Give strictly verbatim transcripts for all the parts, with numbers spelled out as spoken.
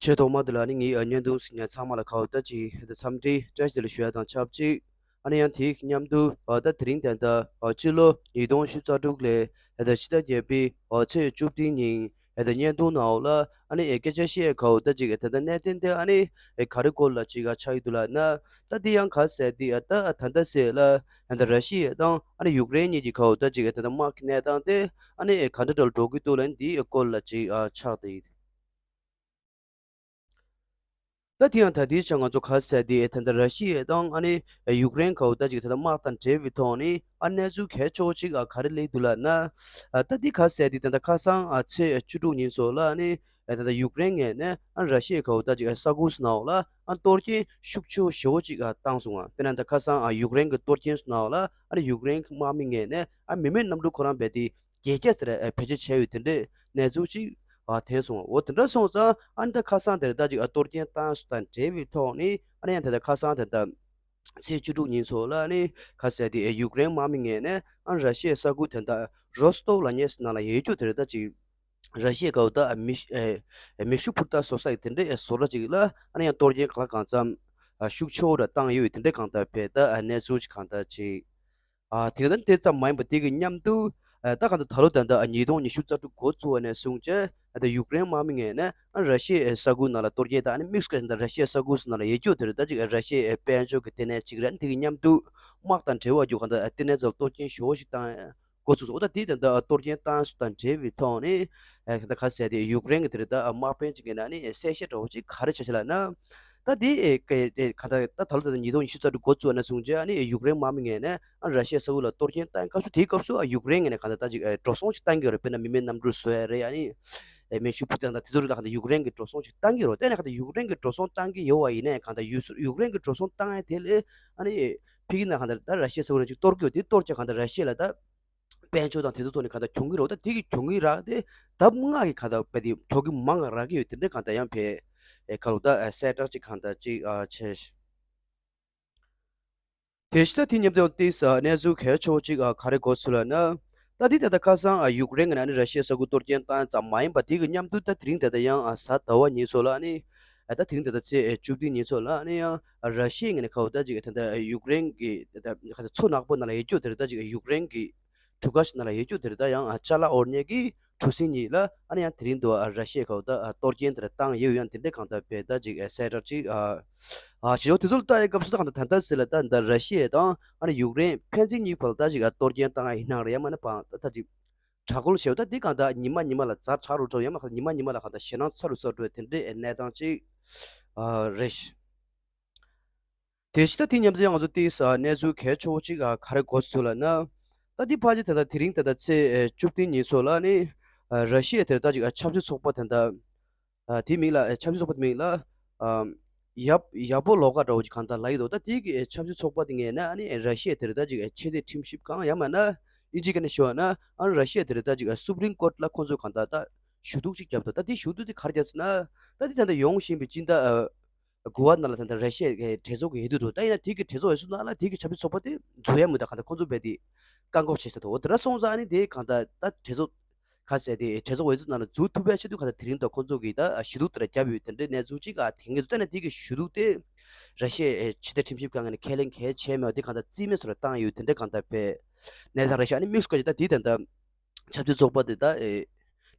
ཆེས་ཐོག་མ་དེ་ལ་ནི་ངའི་ཨ་བརྙན་ཐུང་གཟིགས་མཁན་ཚང་མ་ལ་ཁ་བ་ད་ཅིག་ཧེ་ད་འཚམས་འདྲི་བཀྲ་ཤིས་བདེ་ལེགས་ཞུ་ཡ་དང་ཆབས་ཅིག་ཨ་ནི་ཡང་དེའི་མཉམ་དུ་ཨ་ད་དེ་རིང་ད་ལྟ་ཨ་སྤྱི་ལོ་ཉིས་སྟོང་ཉི་ཤུ་རྩ་དྲུག་ལོའི་ཧེ་ད་ཕྱི་ཟླ་བརྒྱད་པའི་ཨ་ཚེས་བཅུ་བདུན་ཉིན་ཧེ་ད་བརྙན་ཐུང་ནང་འོག་ལ་ཨ་ནི་ཨེ་སྐད་ཆ་བཤད་ཁ་བ་ད་ཅིག་ད་ལྟ་གནད་དོན་དེ་ཨ་ནི་ཨེ་ག་རེ་སྐོར་ལ་ཅིག་ཨ་ཆགས་ཡོད་འདུག་ལབ་ན། ད་དེ་ཡང་ག་ཟེར་དེ་ཨ་ད་ད་ལྟ་ཟེར་ལ་ཧེ་ད་ར་ཤི་ཡ་དང་ཨ་ནི་ཡུཀ་རེན་གཉིས་ཀྱི་ཁ་བ་ད་ཅིག་ད་ལྟ་དམག་གི་གནས་སྟངས་དེ་ཨ་ནི་ཨེ་ག་འདྲ་འདྲ་ལ་འགྲོ་གི་འདུག་ལབ་ན་དེའི་སྐོར་ལ་ཅིག་ཨ་ཆགས་བསྡད་ཡོད། ད་དེ་ཡང་ད་ལྟའི་ཆ་ང་ཚོ་ག་ཟེར་དེ་ད་ལྟ་ར་ཤི་ཡ་དང་ཨ་ནི་ཡུཀ་རེན་ཁ་བ་ད་ཅིག་ད་ལྟ་དམག་དང་འབྲེལ་བའི་ཐོག་ནས་ཨ་གནས་ཚུལ་གལ་ཆེ་བོ་ཅིག་ཨ་ག་རེ་སླེབས་འདུག་ལབ་ན། ཨ་ད་དེ་ག་ཟེར་དེ་ད་ལྟ་ཁ་སང་ཨ་ཚེས་བཅུ་དྲུག་ཉིན་སོགས་ལ་ཨ་ནི་ད་ལྟ་ཡུཀ་རེན་ངོས་ནས་ཨ་ར་ཤི་ཡ་ཁ་བ་ད་ཅིག་ཨ་ས་ཁུལ་སྣ་ནང་ལ་ཨ་གཏོར་སྐྱོན་ཤུགས་ཆེ་བོ་ཞེ་བོ་ཅིག་ཨ་བཏང་སོང་ང་། དཔེར་ན་ད་ཁ་སང་ཨ་ཡུཀ་རེན་གྱི་གཏོར་སྐྱོན་སྣ་ནང་ལ་ཨ་ནི་ཡུཀ་རེན་དམག་མི་ངོས་ནས་ཨ་མི་མེད་གནམ་གྲུ་ཁོ་རང་རྦད་དེ་བརྒྱད་བརྒྱ་ཟེར་ཨ་བེད་སྤྱོད་བྱས་ཡོད་དེ་འདྲའི་གནས་ཚུལ་ཅིག་ཨ་ཐོན་སོང་། འོ་དེ་འདྲ་སོང་ཙང་ཨ་ནི་ད་ཁ་སང་དེར་ད་ཅིག་ཨ་གཏོར་སྐྱོན་བཏང་སོང་དང་འབྲེལ་བའི་ཐོག་ནས་ཨ་ནི་ཡང་དེ་ད་ཁ་སང་དེ་ད་ཚེས་བཅུ་དྲུག་ཉིན་སོགས་ལ་ཨ་ནི་ག་ཟེར་དེ་ཡུཀ་རེན་དམག་མི་ངོས་ནས་ཨ་ནི་ར་ཤི་ཡའི་ས་ཁུལ་དེ་ད་རོ་སི་ཏོབ་ལབ་མཁན་ནང་ལ་ཡོད་རྒྱུ་དེར་ད་ཅིག་ར་ཤི་ཡའི་ཁ་བ་ད་ཨ་མེ་ཤུགས་ཨེ་མེ་ཤུགས་འཕུར་མདའ་བཟོ་ས་ཡི་དེ་འདྲའི་ཨེ་བཟོ་གྲྭ་ཅིག་ལ་ཨ་ནི་ཡང་གཏོར་སྐྱོན་གང་ལ་གང་འཚམ་ཨ་ཤུགས་ཆེ་བོ་ར་བཏང་ཡོད་དེ་འདྲའི་གང་ལྟར་བས་ད་ཨ་གནས་ཚུལ་ཅིག་གང་ལྟར་ཅིག་ཨ་དེ་ལྟར་དེ་ཙམ་མ་ཡིན་པ་དེ་གི་མཉམ་དུ་ཨ་ད་གང་ལྟར་ད་ལོ་ད་ལྟ་ཨ་ཉིས་སྟོང་ཉི་ཤུ་རྩ་དྲུག་འགོ་བཙུགས་པ་ནས་བཟུང་བྱས་ཨ་ད་ཡུཀ་རེན་དམག་མི་ངོས་ནས་ཨ་ར་ཤི་ཡའི་ས་ཁུལ་ནང་ལ་གཏོར་སྐྱོན་དང་ཨ་ནི་དམིགས་སུ་བཀར་ད་ར་ཤི་ཡའི་ས་ཁུལ་ནང་ལ་ཡོད་རྒྱུ་དེར་ད་ཅིག་ཨ་ར་ཤི་ཡའི་དཔལ་འབྱོར་གྱི་ལྟེ་གནས་ཅིག་རེད། དེ་གི་མཉམ་དུ་དམག་དང་འབྲེལ་བ་རྒྱུ་གང་ལྟར་ཨ་ལྟེ་གནས་ཚོར་གཏོར་སྐྱོན་ཞེ་བོ་ཞིག་བཏང་། འགོ་ཚུགས་སོང་། འོ་ད་དེའི་དོན་དག་གཏོར་སྐྱོན་བཏང་སོང་དང་འབྲེལ་བའི་ཐོག་ནས་ཨ་ད་ག་ཟེར་དེ་ཡུཀ་རེན་གྱི་དེ་རེད་ད་དམག་དཔོན་གཅིག་གིས་ན་ནི་གསལ་བཤད་འདྲ་བོ་ཅིག་ག་རེ་བྱས་ཤག་ལབ་ན། ད་དེ་ག་ད་ད་ད་ལོ་ད་ཉིས་སྟོང་ཉི་ཤུ་རྩ་དྲུག་འགོ་བཙུགས་ནས་བཟུང་བྱས་ཨ་ནི་ཡུཀ་རེན་དམག་མི་ངོས་ནས་ཨ་ར་ཤི་ཡའི་ས་ཁུལ་ལ་གཏོར་སྐྱོན་བཏང་སྐབས་སུ་དེའི་སྐབས་སུ་ཨ་ཡུཀ་རེན་ངོས་ནས་ག་ད་ད་ཅིག་འགྲོ་སོང་ཅིག་བཏང་གི་ཡོད་རེད། དཔེར་ན་མི་མེད་གནམ་གྲུ་བཟོ་ཡ་རེད། ཨ་ནི་མེ་ཤུགས་འཕུར་མདའ་དང་དེ་ཚོ་རིགས་ལ་ག་ད་ཡུཀ་རེན་གྱིས་འགྲོ་སོང་ཅིག་བཏང་གི་ཡོད་རེད། ད་ནི་ག་ད་ཡུཀ་རེན་གྱིས་འགྲོ་སོང་བཏང་གི་ཡོད་པ་ཡིན་ནའི་ག་ད་ཡུ་ཡུཀ་རེན་གྱིས་འགྲོ་སོང་བཏང་ཡ་དེ་ལས་ཨ་ནི་ཕ་གི་ནང་གང་ལྟར་ད་ར་ཤི་ཡའི་ས་ཁུལ་ནང་ཅིག་གཏོར་གྱི་ཡོད། དེ་གཏོར་བྱས་གང་ལྟར་ར་ཤི་ཡ་ལ་ད་དཔལ་འབྱོར་དང་དེ་ཚོ་ཐོག་ནས་གང་ལྟར་གྱོང་གུན་རག་འོ་ད་དེ་གི་གྱོང་གུན་རག་དེ་ལྡབ་ལྔ་གི་གང་ལྟར་བས་དེ་གྱོང་གུན་མང་རག་གི་ཡོད། དེ་འདྲའི་གང་ལྟར་ཡང་བས་ཨེ་ག་ལོ་ད་ཨེ་གསལ་བསྒྲགས་ཅིག་གང་ལྟར་ཅིག་ཨ་བྱས། དེ་བཞིན་ད་དེ་མཉམ་དུ་ཡང་ཏིས་གནས་ཚུལ་གལ་ཆེ་བོ་ཅིག་ཨ་ག་རེ་གོ་ཚུལ་ལ་ན། ད་དེ་ད་ལྟ་ཁ་སང་ཨ་ཡུཀ་རེན་གྱི་ནང་ནས་ར་ཤི་ཡའི་ས་ཁུལ་གཏོར་སྐྱོན་བཏང་ཙམ་མ་ཡིན་པ་དེ་གི་མཉམ་དུ་ད་དེ་རིང་ད་ལྟ་ཡང་ཨ་གཟའ་ཟླ་བ་ཉིན་སོགས་ལ་ནི། ཨ་ད་དེ་རིང་ད་ལྟ་ཚེས་བཅུ་བདུན་ཉིན་སོགས་ལ་ནི་ཡང་ཨ་ར་ཤི་ཡའི་ངོས་ནས་ཁ་བ་ད་ཅིག་ད་ལྟ་ཡུཀ་རེན་གྱི་ད་ལྟ་ཁ་ཚ་མཚོ་ནག་པོ་ནང་ལ་ཡོད་རྒྱུ་དེ་རེད། ད་ཅིག་ཡུཀ་རེན་གྱི་གྲུ་ཁ་ཞིག་ནང་ལ་ཡོད་རྒྱུ་དེ་རེད། ད་ཡང་ཨ་ཅ་ལག་དབོར་མཁན་གྱི་གྲུ་གཟིངས་གཉིས་ལ་ཨ་ནི་ཡང་དེ་རིང་དུ་ཨ་ར་ཤི་ཡའི་ཁ་བ་ད་ཨ་གཏོར་སྐྱོན་དེ་ར་བཏང་ཡོད། ཡང་དེ་འདྲའི་གང་ལྟར་བས་ད་ཅིག་ཨ་གསལ་བསྒྲགས་ཅིག་ཨ་ཨ་བྱེད་ཆོག་དེ་ཚོ་ལ་ལྟ་ཡི་སྐབས་སུ་ད་གང་ལྟར་ད་ལྟ་ཟེར་ལ་ད་ད་ར་ཤི་ཡ་དང་ཨ་ནི་ཡུཀ་རེན་ཕན་ཚུན་གཉིས་བར་ལ་ད་ཅིག་ཨ་གཏོར་སྐྱོན་བཏང་ཡ་ཡིན་ན་རེད། ཡང་མིན་ན་བང་ད་ད་ཅིག་དྲག་རྒོལ་བྱས་པ་ད་འདི་གང་ལྟར་ཉི་མ་ཉི་མ་ལ་ཛ་དྲག་རུ་འགྲོ། ཡང་མིན་ན་ཉི་མ་ཉི་མ་ལ་གང་ལྟར་ཞེད་སྣང་ཚ་རུ་ཚ་རུ་འགྲོ། དེ་འདྲའི་གནས་སྟངས་ཅིག་ཨ་རེད། དེ་བཞིན་ད་དེ་མཉམ་དུ་ཡང་ང་ཚོ་ཏིས་གནས་ཚུལ་གལ་ཆེ་བོ་ཅིག་ག་རེ་གོ་ཚུལ་ལ་ན། ད་འདི་ཕལ་ཆེར་ད་ལྟ་དེ་རིང་ད་ལྟ་ཚེས་བཅུ་བདུན་ཉིན་སོགས་ལ་ནི་ར་ཤི་ཡ་དེར་ད་ཅིག་ཆབ་སྲིད་ཚོགས་པ་དེ་འདྲ་དེའི་མིང་ལ་ཆབ་སྲིད་ཚོགས་པ་དེའི་མིང་ལ་ཡབ་ཡ་པོ་ལོ་ཀ་འདྲ་བོ་ཅིག་གང་ལྟར་ལབ་ཡི་འདུག་ད་དེའི་གི་ཆབ་སྲིད་ཚོགས་པ་དེ་ངོས་ནས་ཨ་ནི་ར་ཤི་ཡ་དེར་ད་ཅིག་ཆེས་མཐོའི་ཁྲིམས་ཞིབ་ཁང་ཡང་མིན་ན་ཨིན་ཇི་སྐད་ནས་ཞུ་བ་ན་ཨ་ནི་ར་ཤི་ཡ་དེར་ད་ཅིག་སུ་པ་རིམ་ཀོར་ལ་ཁོང་ཚོས་གང་ལྟར་ད་ཞུ་གཏུག་ཅིག་བརྒྱབ་འདུག་ད་དེ་ཞུ་གཏུག་དེ་ག་རེ་བརྒྱབ་ཟེར་ན། ད་དེ་ད་ལྟ་ཡོང་བཞིན་པའི་སྤྱི་ཟླ་དགུ་པ་ནང་ལ་ད་ལྟ་ར་ཤི་ཡའི་གྲོས་ཚོགས་ཀྱི་འོས་བསྡུ་འགྲོ། ད་ཡིན་ན་དེ་གི་གྲོས་ཚོགས་འོས་བསྡུ་ནང་ལ་དེ་གི་ཆབ་སྲིད་ཚོགས་པ་དེ་འཛུལ་ཡ་མི་འདུག་གང་ལྟར་ཁོང་ཚོ་རྦད་དེ་བཀག་འགོག་བྱས་ཤག་འདུག་འོ་དེ་འདྲ་སོང་ཙང་ཨ་ནི་དེ་གང་ལྟར་ད་གྲོས་ཚོགས་ག་ཟེར་དེ་གྲོས་ཚོགས་འོས་བསྡུ་ནང་ལ་འཛུལ་ཐུབ་པའི་ཆེད་དུ་གང་ལྟར་དེ་རིང་ད་ཁོང་ཚོ་གིས་ད་ཞུ་གཏུག་དེ་འདྲ་བརྒྱབ་ཡོད། དེ་འདྲའི་གནས་ཚུལ་ཅིག་ཨ་ཐེངས་ངེས་སུ་ད་ནི་དེ་གི་ཞུ་གཏུག་དེ་ར་ཤི་ཡའི་ཕྱི་སྲིད་ཁྲིམས་ཞིབ་ཁང་ངོས་ནས་ཁས་ལེན་གལ་བྱས་མེད་པ་དེ་གང་ལྟར་རྩིས་མེད་བཟོ་འདྲ་བཏང་ཡོད། དེ་འདྲ་གང་ལྟར་བས་གནས་སྟངས་རེད་ཤག་ཨ་ནི་དམིགས་སུ་བཀར་ཅིག་ད་དེ་ད་ལྟ། ཆབ་སྲིད་ཚོགས་པ་དེ་ད་ཨེ་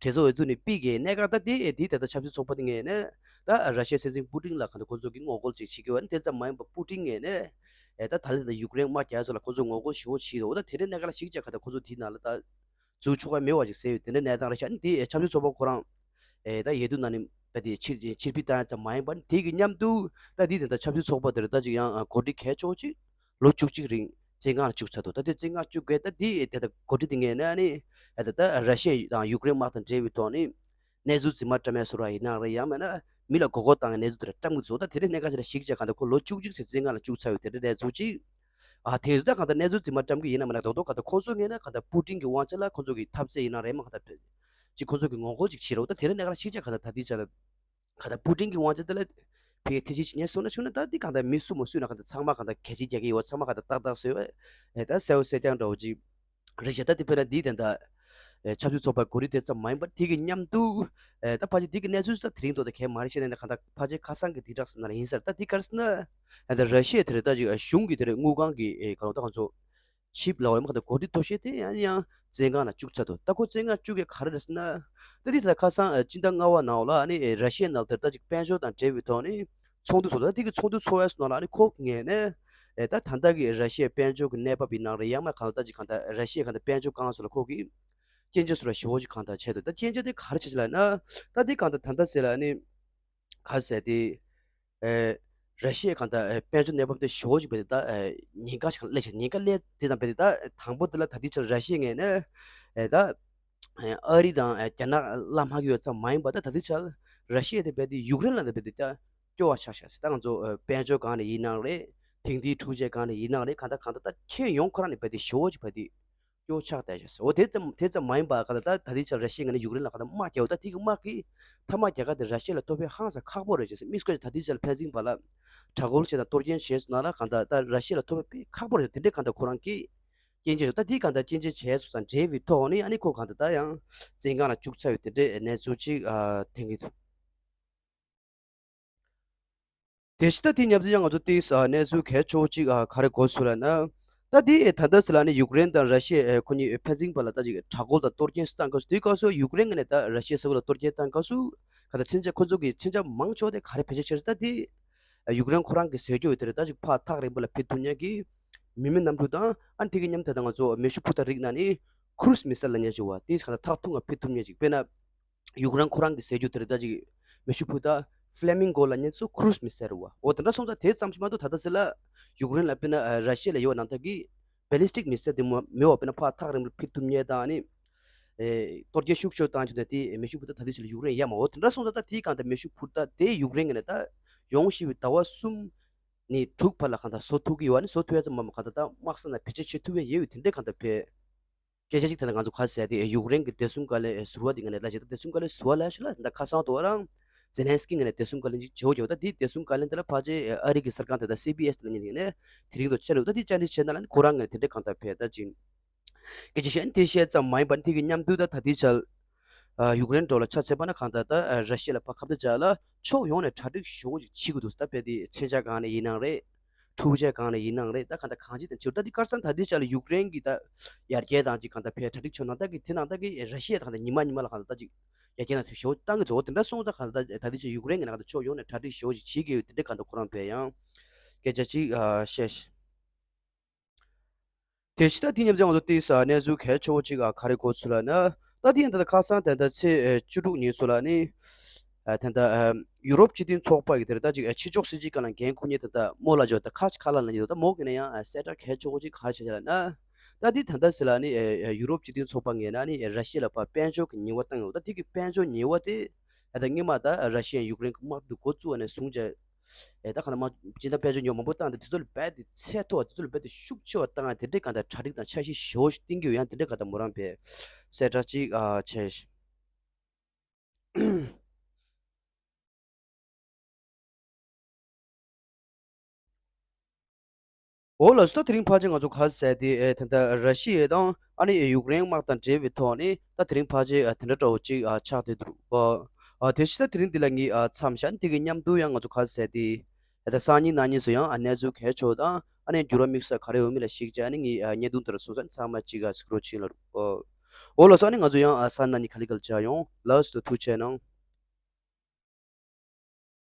གྲོས་ཚོགས་འོས་བསྡུ་ནས་ཕུད་ཀྱི་གནད་འགག་ད་དེ་ཨེ་དེ་ད་ལྟ་ཆབ་སྲིད་ཚོགས་པ་དེ་ངོས་ནས་ད་ར་ཤི་ཡའི་སྲིད་འཛིན་པུ་ཏིན་ལ་གང་ལྟར་ཁོང་ཚོ་གིས་ངོ་རྒོལ་ཅིག་བྱེད་ཀྱི་ཡོད་པ་ནི་དེ་ཙམ་མ་ཡིན་པར་པུ་ཏིན་ངོས་ནས་ཨེ་ད་ད་ལྟ་ད་ཡུཀ་རེན་དམག་རྒྱག་ས་ལ་ཁོང་ཚོ་ངོ་རྒོལ་ཞེ་པོ་བྱེད་ཡོད། ད་དེ་འདྲའི་གནད་འགག་ལ་གཞིགས་བྱས་གང་ལྟར་ཁོང་ཚོ་དེའི་ནང་ལ་ད་འཛུལ་ཆོག་ག་མེད་པ་ཅིག་ཟེར་ཡོད། དེ་འདྲའི་གནས་སྟངས་རེད་ཤག་ཨ་ནི་དེ་ཨེ་ཆབ་སྲིད་ཚོགས་པ་ཁོ་རང་ཨེ་ད་འོས་བསྡུ་ནང་ནས་ད་དེ་ཕྱིར་ཕྱིར་ཕུད་བཏང་ཡ་ཙམ་མ་ཡིན་པར་ནི་དེ་གི་མཉམ་དུ་ད་དེ་ད་ལྟ་ཆབ་སྲིད་ཚོགས་པ་དེ་རེད་ད་ཅིག་ཡང་གོ་སྒྲིག་གལ་ཆེ་བོ་ཅིག་ལོ་བཅུ་གཅིག་རིང་བཙོན་ཁང་ལ་བཅུག་ཚར་འདུག་ད་དེ་བཙོན་ཁང་བཅུག་དགོས་ད་དེ་ད་ལྟ་གོ་སྒྲིག་དེ་ངོས་ནས་ནི་ད་ལྟ་ར་ཤི་ཡ་དང་ཡུཀ་རེན་དམག་དང་འབྲེལ་བའི་ཐོག་ནས་གནས་ཚུལ་རྫུན་མ་བཀྲམ་ཡ་བཟོ་འདྲ་ཡིན་ན་རེད། ཡང་མིན་ན་མི་ལ་མགོ་སྐོར་བཏང་ཡའི་གནས་ཚུལ་དེ་འདྲ་བཀྲམ་གི་འདུག་ད་དེ་འདྲའི་གནད་འགག་ཅིག་ལ་གཞིགས་བྱས་གང་ལྟར་ཁོ་ལོ་བཅུ་གཅིག་ཙམ་བཙོན་ཁང་ལ་བཅུག་ཚར་ཡོད། དེ་འདྲའི་གནས་ཚུལ་ཅིག་ཨ་དེ་ད་གང་ལྟར་གནས་ཚུལ་རྫུན་མ་བཀྲམ་གི་ཡིན་ན་མིན་ན་རྡོག་རྡོག་གང་ལྟར་ཁོང་ཚོ་ངོས་ནས་གང་ལྟར་པུ་ཏིན་གྱི་དབང་ཆ་ལ་ཁོང་ཚོ་གི་འཐབ་རྩོད་ཡིན་ན་རེད་མ་གང་ལྟར་ཅིག་ཁོང་ཚོ་གི་ངོ་རྒོལ་ཅིག་བྱེད་རོགས། ད་དེ་འདྲའི་གནད་འགག་ལ་གཞིགས་བྱས་གང་ལྟར་ད་ལྟའི་ཆ་ལ། གང་ལྟར་པུ་ཏིན་གྱི་དབང་ཆ་དེ་ལ་ཕ་གིར་ཐེ་བྱུས་ཅིག་ཉན་སོང་ན་བྱུང་ན་ད་འདི་གང་ལྟར་མི་སུ་མ་སུ་ན་གང་ལྟར་ཚང་མ་གང་ལྟར་གད་ཕྱིས་རྒྱག་གི་ཡོད། ཚང་མ་གང་ལྟར་ཏག་ཏག་བཟོས་པ་ཨེ་ད་གསལ་པོ་གསལ་རྐྱང་འདྲ་བོ་ཅིག་རེད་ཤག་ད་འདི་དཔེར་ན་འདི་དེ་འདྲ་ ཆབ་སྲིད་ཚོགས་པའི་འགོ་ཁྲིད་དེ་ཙམ་མ་ཡིན་པར་དེ་གི་མཉམ་དུ་ད་ཕལ་ཆེར་དེ་གི་གནས་ཚུལ་ད་དེ་རིང་ཐོག་ད་གས་མ་རེད་བཤད་ནས་གང་ལྟར་ཕལ་ཆེར་ཁ་སང་གི་དེ་དྲག་ཟེར་ན་ཡིན་ས་རེད། ད་དེ་ག་རེ་ཟེར་ན་ད་ར་ཤི་ཡ་དེ་རེད། ད་ཅིག་གཞུང་གི་དེ་རེད་དངུལ་ཁང་གི་གང་ལྟར་ད་ང་ཚོ་ཆིབ་ལ་བ་མ་ག་ད་འགོ་ཁྲིད་མཐོ་ཤོས་དེ་ཡང་ཡང་བཙོན་ཁང་ལ་བཅུག་ཚར་འདུག་ད་ཁོ་བཙོན་ཁང་བཅུག་གི་ག་རེ་རེད་ཟེར་ན། ད་དེ་ད་ཁ་སང་སྤྱི་ཟླ་ལྔ་པ་ནང་ལ་ཨ་ནི་ར་ཤི་ཡའི་ནང་དེར་ད་ཅིག་དཔལ་འབྱོར་དང་འབྲེལ་བའི་ཐོག་ནས་ཚོགས་འདུ་ཚོགས། ད་དེ་གི་ཚོགས་འདུ་ཚོགས་ཡས་སུ་ནང་ལ་ཨ་ནི་ཁོ་ངོས་ནས་ད་ད་ལྟ་གི་ར་ཤི་ཡའི་དཔལ་འབྱོར་གྱི་གནས་བབ་ཡིན་ནའང་རེད། ཡང་མ་གང་ལྟར་ད་ཅིག་གང་ལྟར་ར་ཤི་ཡའི་གང་ལྟར་དཔལ་འབྱོར་སྒང་སོགས་ལ་ཁོ་གིས་སྐྱོན་བརྗོད་སོགས་ལ་ཞེ་པོ་ཅིག་གང་ལྟར་བྱས་འདུག་ད་སྐྱོན་བརྗོད་དེ་ག་རེ་བྱས་ལབ་ན། ད་དེ་གང་ལྟར་ད་ལྟ་ཟེར་ལ་ཨ་ནི་ག་ཟེར་དེ། ཨེ། ར་ཤི་ཡའི་གང་ལྟར་ཨེ་དཔལ་འབྱོར་གནས་བབ་དེ་ཞེ་པོ་ཅིག་བས་ད་ཨེ་ཉེན་ཁ་ཞིག་སླེབས་ཤག་ཉེན་ཁ་སླེབས་དེ་དང་བས་ད་དང་པོ་དེ་ལ་ད་ལྟའི་ཆར་ར་ཤི་ཡའི་ངོས་ནས་ཨེ་ད་ཨེ་ཨ་རི་དང་ཨེ་རྒྱ་ནག་བླ་མ་གི་ཡོད་ཙམ་མ་ཡིན་པ་ད་ད་ལྟའི་ཆར་ར་ཤི་ཡ་དེ་བས་དེ་ཡུཀ་རེན་ལ་དེ་བས་དེ་ད་སྐྱོ་བ་ཆགས་ཤག་ཟེར། ད་ང་ཚོ་ཨེ་དཔལ་འབྱོར་སྒང་ནས་ཡིན་ནའང་རེད། དེང་དུས་འཕྲུལ་ཆས་སྒང་ནས་ཡིན་ནའང་རེད། གང་ལྟར་གང་ལྟར་ད་ཁྱོན་ཡོངས་ཁོ་རང་ནས་བས་དེ་ཞེ་པོ་ཅིག་བས་དེ་སྐྱོ་ཆགས་བསྡད་ཤག་ཟེར། འོ་དེ་ཙམ་དེ་ཙམ་མ་ཡིན་པ་ག་ད་ད་ད་ལྟའི་ཆར་ར་ཤི་ཡ་ངོས་ནས་ཡུཀ་རེན་ལ་ག་ད་དམག་རྒྱག་འོ་ད་དེ་གི་དམག་གིས་མཐའ་མ་རྒྱལ་ཁ་དེ་ར་ཤི་ཡ་ལ་ཐོབ་པའི་ཧང་སང་ཁག་པོ་རེད་ཅེས་མི་སྐོར་ད་ལྟའི་ཆར་ཕན་ཚུན་བར་ལ་དྲག་རྒོལ་བྱས་དང་གཏོར་སྐྱོན་བྱས་སོང་ན་ལ་ག་ད་ད་ར་ཤི་ཡ་ལ་ཐོབ་པའི་ཁག་པོ་རེད། དེ་འདྲའི་ག་ད་ཁོ་རང་གིས་སྐྱོན་བརྗོད་ད་དེ་ག་ད་སྐྱོན་བརྗོད་བྱས་སོང་དང་འབྲེལ་བའི་ཐོག་ནས་ཨ་ནི་ཁོ་ག་ད་ད་ཡང་བཙོན་ཁང་ལ་བཅུག་ཚར་ཡོད། དེ་འདྲའི་གནས་ཚུལ་ཅིག་ཐོན་གྱི་འདུག་དེ་བཞིན་ད་དེ་མཉམ་དུ་ཡང་ང་ཚོ་དེའི་ས་གནས་ཚུལ་གལ་ཆེ་བོ་གཅིག་ཨ་ག་རེ་གོ་ཚུལ་ལབ་ན། ད་དེ་ད་ལྟ་ཟེར་ལ་ནི་ཡུཀ་རེན་དང་ར་ཤི་ཡ་ཁོ་གཉིས་ཕན་ཚུན་བར་ལ་ད་ཅིག་དྲག་རྒོལ་དང་གཏོར་སྐྱོན་བཏང་སྐབས་སུ། དེའི་སྐབས་སུ་ཡུཀ་རེན་ངོས་ནས་ད་ར་ཤི་ཡ་ས་ཁུལ་ལ་གཏོར་སྐྱོན་བཏང་སྐབས་སུ་ག་ད་མཚོན་ཆ་ཁོ་ཚོ་གི་མཚོན་ཆ་མང་ཆེ་བ་དེ་ག་རེ་བེད་སྤྱོད་བྱས་རེད། ད་དེ་ཡུཀ་རེན་ཁོ་རང་གི་ཟས་སྤྱོད་དེ་རེད། ད་ཅིག་ཕར་ཐག་རིང་པོ་ལ་ཕུལ་ཐུབ་མཁན་གྱི་མི་མེད་གནམ་གྲུ་དང་ཨ་ནི་དེ་གི་མཉམ་དུ་ད་ང་ཚོ་མེ་ཤུགས་འཕུར་མདའ་རིགས་ནང་ནས་ཁུ་རུ་སི་མི་སེལ་ལབ་མཁན་ཅིག་ཡོད་པ་དེ་ག་ད་ཐག་ཐུང་ང་ཕུལ་ཐུབ་མཁན་ཅིག་དཔེར་ན། ཡུཀ་རེན་ཁོ་རང་གི་ཟས་སྤྱོད་དེ་རེད། ད་ཅིག་མེ་ཤུགས་འཕུར་མདའ་ཕ་ལེ་མིང་གོ་ལབ་མཁན་ཚོ་ཁུ་རུ་སི་མི་སེལ་རེད་པ། འོ་དེ་འདྲ་སོང་ཙང་དེ་ཙམ་ཞིག་མ་གཏོགས་ད་ལྟ་ཟེར་ལ་ཡུཀ་རེན་ལ་དཔེར་ན་ར་ཤི་ཡ་ལ་ཡོད་པ་ནང་ལྟར་གྱི་བེ་ལིས་ཊིག་མི་སེལ་དེ་མོ་མེད་པ། དཔེར་ན་ཕར་ཐག་རིང་པོ་ཕུལ་ཐུབ་མཁན་དང་ཨ་ནི་ཨེ་གཏོར་སྐྱོན་ཤུགས་ཆེ་བཏང་རྒྱུ་ནས་དེ་མེ་ཤུགས་འཕུར་མདའ་ད་ལྟའི་ཆ་ལ་ཡུཀ་རེན་ཡ་མ། འོ་དེ་འདྲ་སོང་ཙང་ད་དེའི་སྒང་དེ་མེ་ཤུགས་འཕུར་མདའ་དེ་ཡུཀ་རེན་ངོས་ནས་ད་ཡོང་བཞིན་པའི་ཟླ་བ་གསུམ་ནས་དྲུག་བར་ལ་གང་ལྟར་བཟོ་ཐུབ་ཀྱི་ཡོད་པ་ནི་བཟོ་ཐུབ་ཡ་ཙམ་མ་གཏོགས་གང་ལྟར་ད་དམག་ས་ནང་བེད་སྤྱོད་བྱེད་ཐུབ་ཡ་ཡོད་པའི་དེ་འདྲའི་གང་ལྟར་བས། སྐད་ཆ་གཅིག་ད་ལྟ་ང་ཚོ་ག་ཟེར་དེ་ཡུཀ་རེན་གྱི་བདེ་སྲུང་བཀའ་བློན་ཟུར་པ་དེ་ངོས་ནས་ལབ་བྱས། ད་བདེ་སྲུང་བཀའ་བློན་ཟུར་པ་ལབ་ཤོག་ལ་ད་ཁ་སང་དུ་བ་རང་ཛེ་ལན་སི་ཀི་ངོས་ནས་བདེ་སྲུང་བཀའ་བློན་གཅིག་བྱེད་དགོས་ཀྱི་ཡོད། ད་དེ་བདེ་སྲུང་བཀའ་བློན་དེ་ལ་ཕལ་ཆེར་ཨ་རི་གི་གསར་ཁང་དེ་ད་སི་བི་ཨེས་དེ་ལ་ཉན་ནས་དེ་རིང་དུ་བཅར་འདུག་ད་དེ་བཅར་འདྲི་བྱས་ན་ལ་ཁོ་རང་ངོས་ནས་དེ་འདྲའི་གང་ལྟར་བས་ད་ཅིང་སྐད་ཆ་བཤད་ན་དེ་བཤད་ཙམ་མ་ཡིན་པར་དེ་གི་མཉམ་དུ་ད་ད་ལྟའི་ཆར་ཡུཀ་རེན་འགྲོ་ལ་ཆ་མཚོན་པ་ན་གང་ལྟར་ད་ར་ཤི་ཡ་ལ་ཕར་ཁ་གཏད་བཅག་ལ་ཕྱོགས་ཡོངས་ནས་གྲ་སྒྲིག་ཞེ་པོ་ཅིག་བྱེད་དགོས་འདུག་ད་དཔེ་དེ་མཚོན་ཆ་སྒང་ནས་ཡིན་ནའང་རེད། འཕྲུལ་ཆས་སྒང་ནས་ཡིན་ནའང་རེད། ད་གང་ལྟར་གང་ཅི་དང་ཕྱིར་ད་འདི་ཁར་སང་ད་འདི་ཆ་ལ་ཡུཀ་རེན་གྱི་ད་ཡར་རྒྱས་དང་ཅིག་གང་ལྟར་ཕའི་གྲ་སྒྲིག་ཆོག་ནང་ལྟར་གྱི་དེ་ནང་ལྟར་གྱི་ར་ཤི་ཡ་དང་ད་ཉི་མ་ཉི་མ་ལ་གང་ལྟར་ད་ཅིག་ཡར་རྒྱས་ནང་ཞེ་པོ་བཏང་གི་འདུག་འོ་དེ་འདྲ་སོང་ཙང་གང་ལྟར་ད་འདི་ཆ་ཡུཀ་རེན་གྱི་ནང་ད་ཕྱོགས་ཡོངས་ནས་གྲ་སྒྲིག་ཞེ་པོ་ཅིག་བྱེད་ཀྱི་ཡོད། དེ་འདྲ་གང་ལྟར་ཁོ་རང་བས་ཡང་སྐད་ཆ་ཅིག་བཤད། དེ་ཕྱི་ད་དེ་མཉམ་དུ་ང་ཚོ་ཏིས་གནས་ཚུལ་གལ་ཆེ་བོ་ཅིག་ག་རེ་གོ་ཚུལ་ལ་ན། ད་དེ་ཡང་ད་ལྟ་ཁ་སང་ད་ལྟ་ཚེས་བཅུ་དྲུག་ཉིན་ཚོ་ལ་ནི། ད་ལྟ་ཡུ་རོབ་སྤྱི་མཐུན་ཚོགས་པ་གི་དེར་ད་ཅིག་ཕྱི་ཕྱོགས་སྲིད་ཇུས་ཁང་ལ་འགན་འཁུར་མཁན་ད་ལྟ་མོ་ལ་ཇོ་ད་ཁ་ཅིག་ཁ་ལ་ལ་ཉིད་ད་མོ་གི་ནི་ཡང་གསལ་བསྒྲགས་གལ་ཆེ་བོ་ཅིག་ག་རེ་བྱས་ལ་ན། ད་དེ་ད་ལྟ་ཟེར་ལ་ནི་ཡུ་རོབ་སྤྱི་མཐུན་ཚོགས་པ་ངོས་ནས་ནི་ར་ཤི་ཡ་ལ་ཕར་དཔལ་འབྱོར་གྱི་ཉེས་པ་བཏང་ཡོད། ད་དེ་གི་དཔལ་འབྱོར་ཉེས་པ་དེ་ད་ལྟ་སྔོན་མ་ད་ར་ཤི་ཡ་ཡུཀ་རེན་གྱི་དམག་འཁྲུག་འགོ་བཙུགས་པ་ནས་བཟུང་བྱས། ཨེ་ད་ག་ན་མ་སྤྱི་ཟླ་དཔལ་འབྱོར་ཉོ་མང་པོ་བཏང་སྟེ་དེ་ཚོ་ལ་རྦད་དེ་ཚད་མཐོ་བ་དེ་ཚོ་ལ་རྦད་དེ་ཤུགས་ཆེ་བ་བཏང་ཡ་དེ་འདྲའི་གང་ལྟར་གྲ་སྒྲིག་དང་འཆར་གཞི་ཞེ་པོ་ཞིག་བཏིང་གི་ཡོད། ཡང་དེ་འདྲའི་གང་ལྟར་མོ་རང་པའི་གསལ་བསྒྲགས་ཅིག་ཨ་བྱས། འོ་ལགས་སོ། ད་དེ་རིང་ཕལ་ཆེར་ང་ཚོ་ག་ཟེར་དེ་ཨེ་ད་ལྟ་ར་ཤི་ཡ་དང་ཨ་ནི་ཡུཀ་རེན་དམག་དང་འབྲེལ་བའི་ཐོག་ནས་ད་དེ་རིང་ཕལ་ཆེར་ཨ་དེ་འདྲ་འདྲ་བོ་ཅིག་ཨ་ཆགས་བསྡད་འདུག་ཨ་དེ་ཕྱི་ད་དེ་རིང་འདི་ལ་ངས་ཨ་མཚམས་བཞག་དེ་གི་མཉམ་དུ་ཡང་ང་ཚོ་ག་ཟེར་དེ་ཨེ་ད་སང་ཉིན་གནངས་ཉིན་ཚོ་ཡང་ཨ་གནས་ཚུལ་གལ་ཆེ་བ་དང་ཨ་ནི་འགྱུར་བ་དམིགས་བསལ་ག་རེ་ཡོད་མེད་ལ་གཞིགས་བྱས་ཨ་ནི་ངས་ཨ་བརྙན་ཐུང་འདི་ལ་སོང་ཙང་ཚང་མ་གཅིག་ག་གཟིགས་རོགས་བྱེད་ལ། འོ་ལགས་སོ། ཨ་ནི་ང་ཚོ་ཡང་ཨ་སང་གནངས་ཉིན་ག་ལེ་ག་ལེ་མཇལ་ཡོང་། ལགས་སོ། ཐུགས་རྗེ་གནང་།